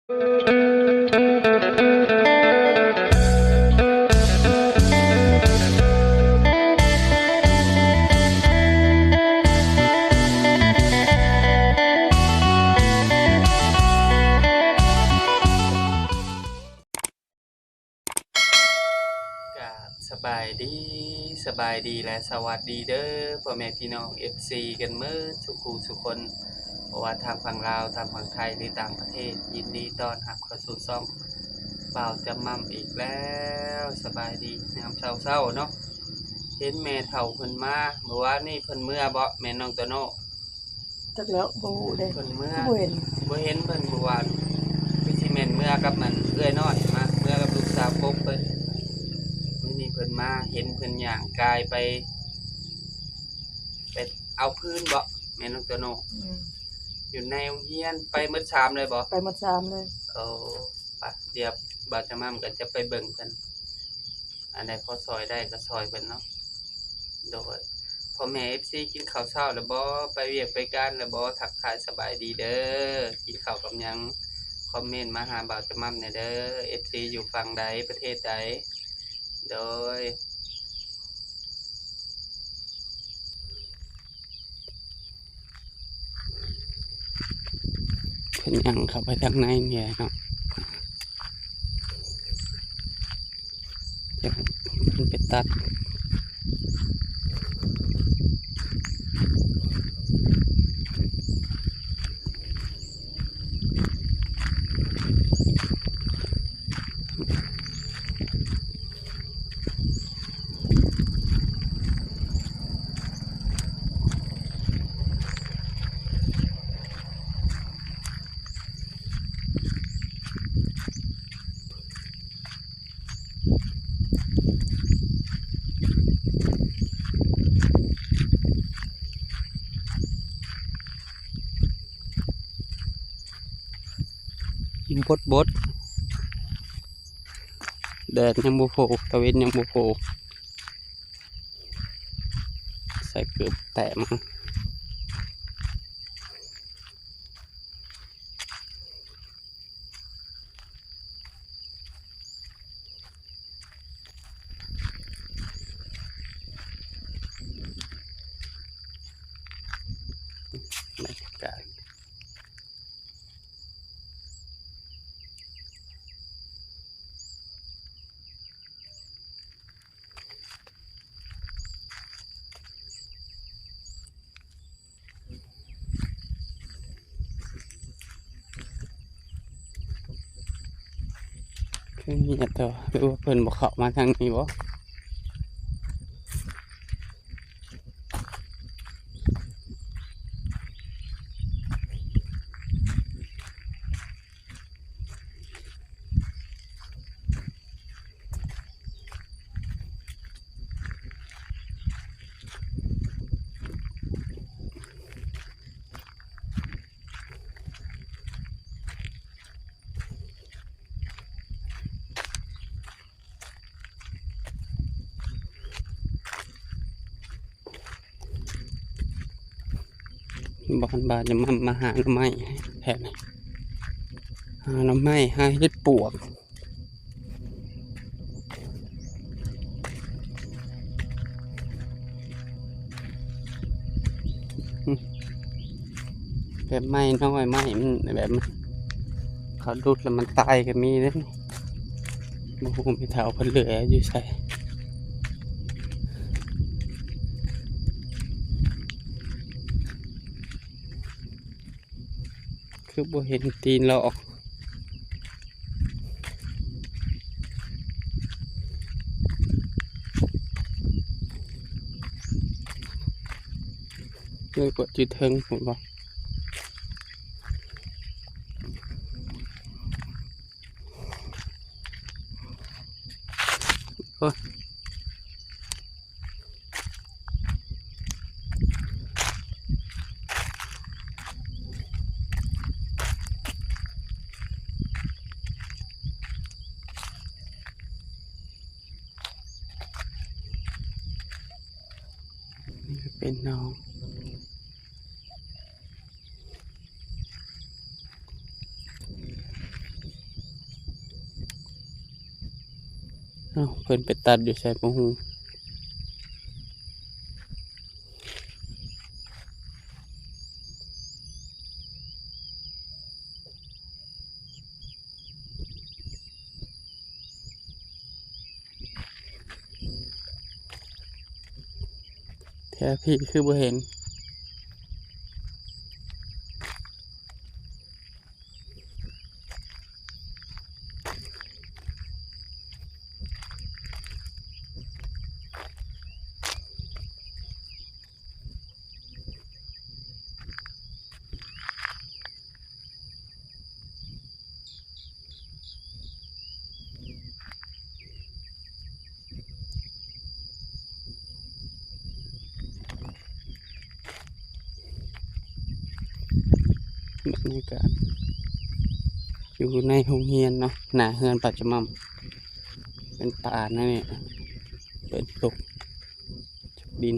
ກາບສະບາຍດີ, ສະບາຍດີ ແລະ ສະຫວັດດີເດີ ພໍ່ແມ່ພີ່ນ້ອງ ເອັຟຊີ ກັນໝົດສູ່ຄູ່ສູ່ຄົນ. ບໍ່ວ່າທາງຝັ່ງລາວ, ທາງຝັ່ງໄທ ຫຼື ຕ່າງປະເທດ, ຍິນດີຕ້ອນຮັບເຂົ້າສູ່ຊ່ອງບ່າວຈຳໝ່ຳອີກແລ້ວ. ສະບາຍດີຍາມເຊົ້າໆເນາະ. ເຫັນແມ່ເຖົ້າເພິ່ນມາ, ມື້ວານນີ້ເພິ່ນເມືອບໍ ແມ່ນ້ອງໂຕໂນ້? ຈັກແລ້ວ ບໍ່ຮູ້ເດ້. ເພິ່ນເມືອ ບໍ່ເຫັນ ບໍ່ເຫັນເພິ່ນມື້ວານ. ຄືຊິແມ່ນເມືອກັບມັນເອື້ອຍນ້ອຍມາ, ເມືອກັບລູກສາວກົກເພິ່ນ. ມື້ນີ້ເພິ່ນມາ, ເຫັນເພິ່ນຍ່າງກາຍໄປ ໄປເອົາຟືນບໍ ແມ່ນ້ອງໂຕໂນ້? ອືມ ຢູ່ໃນໂຮງຮຽນ. ໄປໝົດສາມເລີຍບໍ? ໄປໝົດສາມເລີຍ. ໂອ້ ປະ ດຽວບ່າວຈຳໝ່ຳກໍຈະໄປເບິ່ງເພິ່ນ. ອັນໃດພໍຊ່ອຍໄດ້ກໍຊ່ອຍເພິ່ນເນາະ. ໂດຍ ພໍ່ແມ່ ເອັຟຊີ ກິນເຂົ້າເຊົ້າແລ້ວບໍ? ໄປວຽກໄປການແລ້ວບໍ? ທັກທາຍສະບາຍດີເດີ. ກິນເຂົ້າກັບຫຍັງ? ຄອມເມັນມາຫາບ່າວຈຳໝ່ຳແດ່ເດີ. ເອັຟຊີ ຢູ່ຝັ່ງໃດ ປະເທດໃດ? ໂດຍ ເພິ່ນຍ່າງເຂົ້າໄປທາງໃນນີ້ແຫຼະເນາະ. ເພິ່ນໄປຕັດ ອີ່ບົດໆ ແດດຍັງບໍ່ໂພ, ຕາເວັນຍັງບໍ່ໂພ. ໃສ່ເກີບແຕະມາ. ບັນຍາກາດ ຄືງຽບແທ້ວະ ຫຼືວ່າເພິ່ນບໍ່ເຂົ້າມາທາງນີ້ບໍ? ບ້ານ ບ້ານຈະມາ ມາຫາໜໍ່ໄມ້ແຖວນີ້ ຫາໜໍ່ໄມ້ ຫາເຫັດປວກ. ແບບໄມ້ນ້ອຍ ໄມ້ມັນແບບ ເຂົາດຸດແລ້ວມັນຕາຍກໍມີເດ້. ບໍ່ຮູ້ແມ່ເຖົ້າເພິ່ນເຫຼືອຢູ່ໃສ ຄືບໍ່ເຫັນຕີນລອກ. ເລີຍກວດຢູ່ເທິງພຸ້ນບໍ? ໂອ້ຍ ນີ້ກໍເປັນໜອງ. ເອົ້າ ເພິ່ນໄປຕັດຢູ່ໃສບໍ່ຮູ້. ແຖວພີ້ຄືບໍ່ເຫັນ. ບັນຍາກາດຢູ່ໃນໂຮງຮຽນເນາະ ໜ້າເຮືອນປ້າຈະໝ່ຳ ເປັນປ່າແນວນີ້ ເປັນຕົກ ດິນ.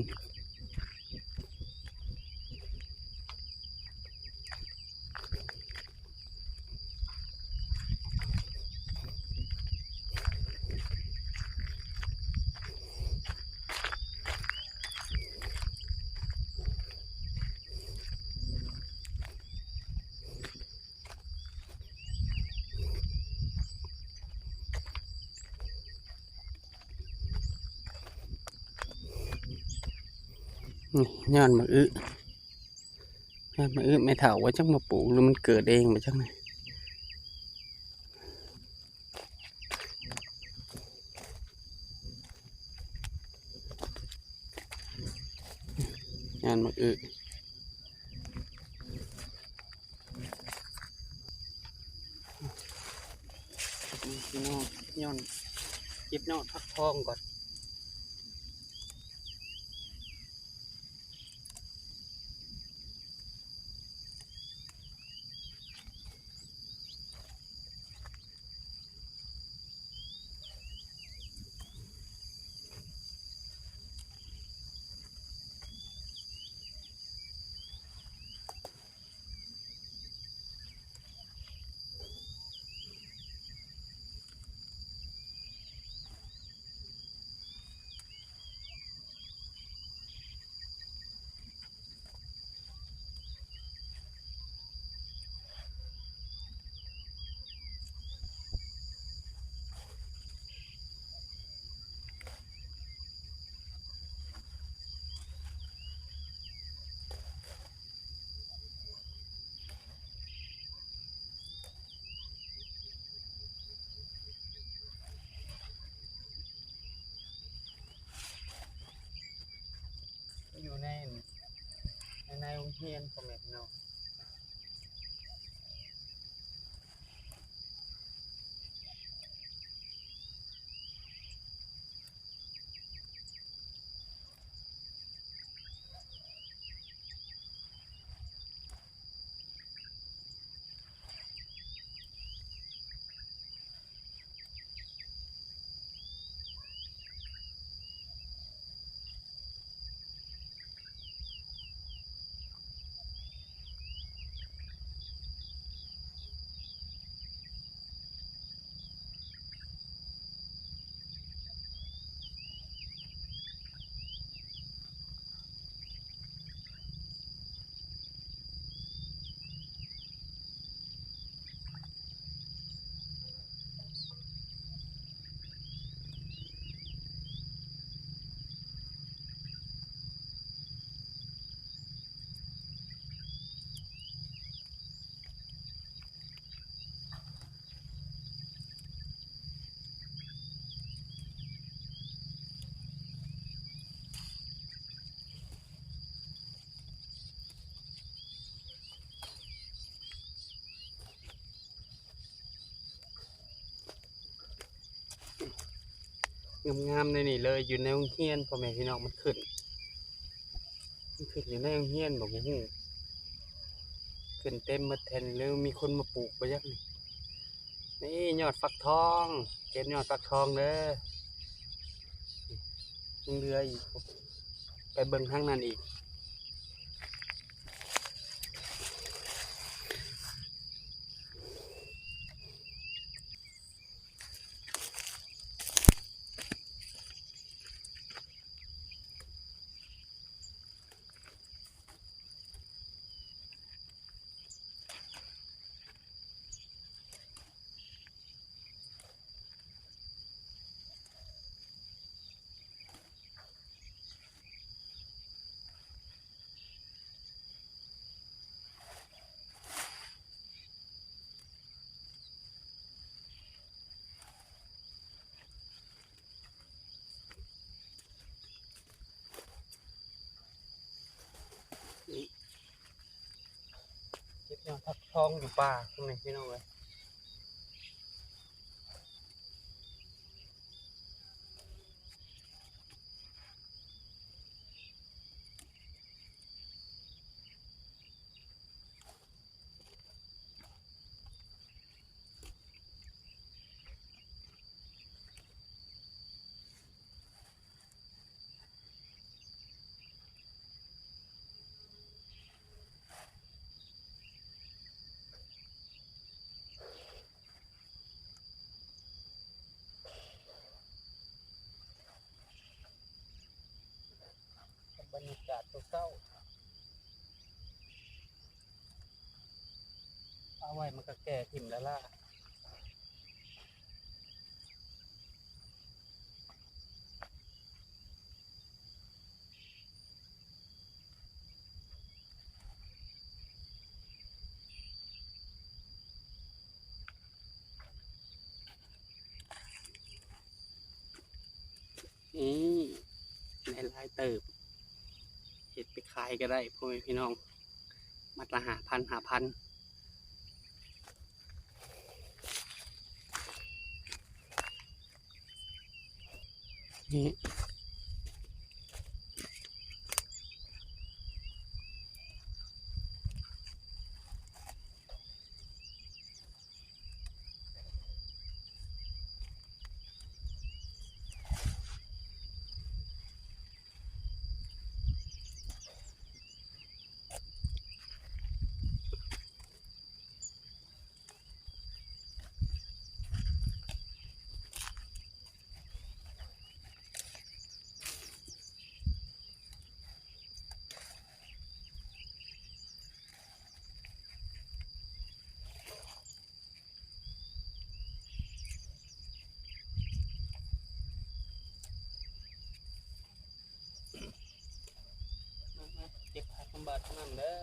ນີ້ ຍອດໝາກອຶ ຍອດໝາກອຶແມ່ເຖົ້າວ່າຈັກມາປູກ ຫຼືມັນເກີດເອງບໍ່ຈັກນີ້. ຍອດໝາກອຶ ພີ່ນ້ອງ ຍ້ອນເກັບຍອດຟັກທອງກ່ອນ. ຢູ່ໃນ ໃນ ໃນໂຮງຮຽນ ພໍ່ແມ່ພີ່ນ້ອງ. ງາມໆ ໃນນີ້ເລີຍ ຢູ່ໃນໂຮງຮຽນ ພໍ່ແມ່ພີ່ນ້ອງ ມັນຂຶ້ນ ມັນຂຶ້ນຢູ່ໃນໂຮງຮຽນບໍ ບໍ່ຮູ້ ຂຶ້ນເຕັມໝົດແທ້ ຫຼືມີຄົນມາປູກບໍ່ຈັກນີ້. ນີ້ຍອດຟັກທອງ ເກັບຍອດຟັກທອງເດີ ຍັງເຫຼືອອີກ ໄປເບິ່ງທາງນັ້ນອີກ. ທ້ອງຢູ່ປ່າພຸ້ນນີ້ພີ່ນ້ອງເອີຍ. ບັນຍາກາດເຊົ້າໆ ເອົາໄວ້ມັນກໍແກ່ຖິ້ມແລ້ວລະ. ນີ້ ໄດ້ຫຼາຍເຕີບ ເຮັດໄປຂາຍກໍໄດ້ ພໍ່ແມ່ພີ່ນ້ອງ ມັດລະຫ້າພັນ ຫ້າພັນ. ນີ້ ເກັບຜັກນຳບາດນຳເດີ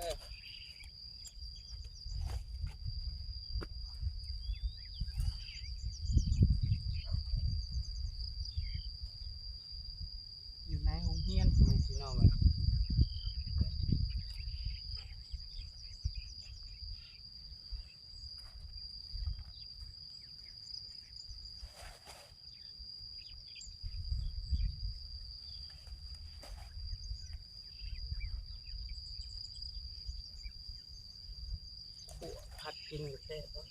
ຢູ່ໃນໂຮງຮຽນ ພີ່ນ້ອງເອີຍ. ຂົ້ວຜັກກິນກໍແຊບເນາະ.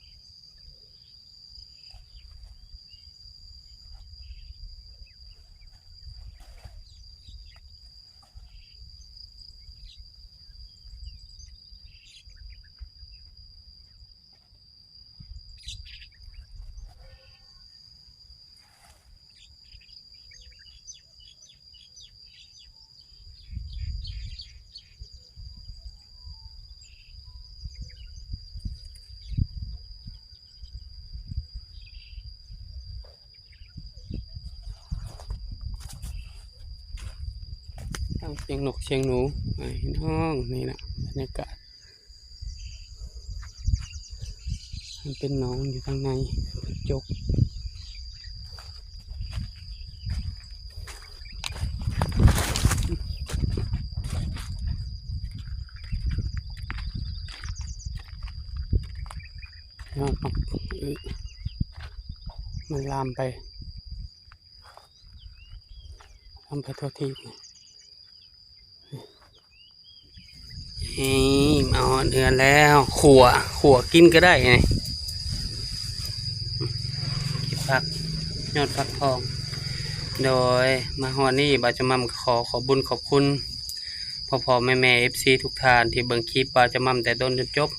ຟັງສຽງນົກສຽງໜູ ພີ່ນ້ອງ ນີ້ນະ ບັນຍາກາດ ມັນເປັນໜອງຢູ່ທາງໃນ ຈົກ ຍອດມັກ ມັນລາມໄປ ລາມໄປທົ່ວທີບ. ນີ້ ມາຮອດເຮືອນແລ້ວ ຂົ້ວ ຂົ້ວກິນກໍໄດ້ນີ້ ເກັບຜັກ ຍອດຜັກທອງ. ໂດຍ ມາຮອດນີ້ ບ່າວຈະໝ່ຳກໍຂໍຂອບບຸນຂອບຄຸນ ພໍ່ໆແມ່ໆ ເອັຟຊີ ທຸກທ່ານທີ່ເບິ່ງຄລິບບ່າວຈະໝ່ຳແຕ່ຕົ້ນຈົນຈົບ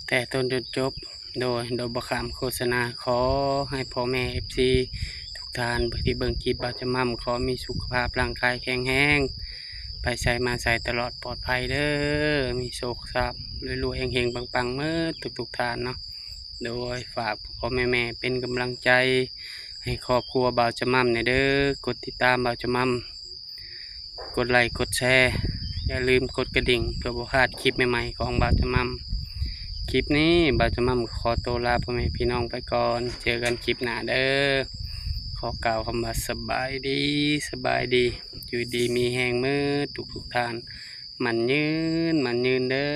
ແຕ່ຕົ້ນຈົນຈົບ ໂດຍ ໂດຍບໍ່ຂ້າມໂຄສະນາ. ຂໍໃຫ້ພໍ່ແມ່ ເອັຟຊີ ທຸກທ່ານທີ່ເບິ່ງຄລິບບ່າວຈະໝ່ຳ ຂໍມີສຸຂະພາບຮ່າງກາຍແຂງແຮງ ໄປໃສມາໃສຕະຫຼອດປອດໄພເດີ ມີໂຊກຊາບ ລວຍໆ ເຮັງໆ ປັງໆ ໝົດທຸກໆທ່ານເນາະ. ໂດຍ ຝາກພໍ່ໆແມ່ໆເປັນກຳລັງໃຈໃຫ້ຄອບຄົວບ່າວຈະໝ່ຳແດ່ເດີ ກົດຕິດຕາມບ່າວຈະໝ່ຳ ກົດໄລກົດແຊ ຢ່າລືມກົດກະດິ່ງ ເພື່ອບໍ່ພາດຄລິບໃໝ່ໆຂອງບ່າວຈະໝ່ຳ. ຄລິບນີ້ບ່າວຈະໝ່ຳຂໍໂຕລາພໍ່ແມ່ພີ່ນ້ອງໄປກ່ອນ ເຈີກັນຄລິບໜ້າເດີ. ຂໍກ່າວຄຳວ່າສະບາຍດີ ສະບາຍດີ ຢູ່ດີມີແຮງໝົດທຸກໆທ່ານ ໝັ້ນຍືນ ໝັ້ນຍືນເດີ.